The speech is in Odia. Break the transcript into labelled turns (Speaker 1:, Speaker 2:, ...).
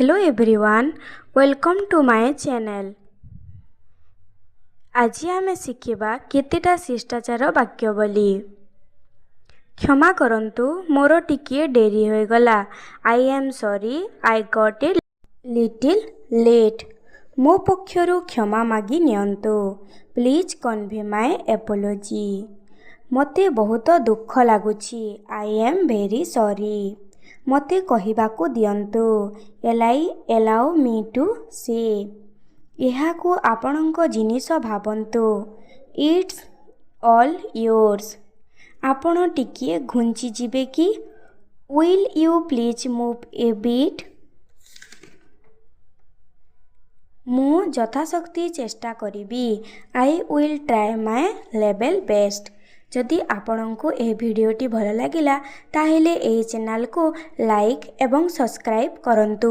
Speaker 1: Hello everyone, welcome to my channel. ଆଜି ଆମେ ଶିଖିବା କେତେଟା ଶିଷ୍ଟାଚାର ବାକ୍ୟ ବୋଲି। କ୍ଷମା କରନ୍ତୁ, ମୋର ଟିକିଏ ଡେରି ହୋଇଗଲା। I am sorry, I got a little late. ମୋ ପକ୍ଷରୁ କ୍ଷମା ମାଗି ନିଅନ୍ତୁ। Please convey my apology. ମୋତେ ବହୁତ ଦୁଃଖ ଲାଗୁଛି। I am very sorry. ମୋତେ କହିବାକୁ ଦିଅନ୍ତୁ। Allow me to say. ଏହାକୁ ଆପଣଙ୍କ ଜିନିଷ ଭାବନ୍ତୁ। It's all yours. ଆପଣ ଟିକିଏ ଘୁଞ୍ଚିଯିବେ କି? Will you please move a bit? ମୁଁ ଯଥାଶକ୍ତି ଚେଷ୍ଟା କରିବି। I will try my level best. ଯଦି ଆପଣଙ୍କୁ ଏହି ଭିଡ଼ିଓଟି ଭଲ ଲାଗିଲା, ତାହେଲେ ଏହି ଚ୍ୟାନେଲକୁ ଲାଇକ୍ ଏବଂ ସବସ୍କ୍ରାଇବ୍ କରନ୍ତୁ।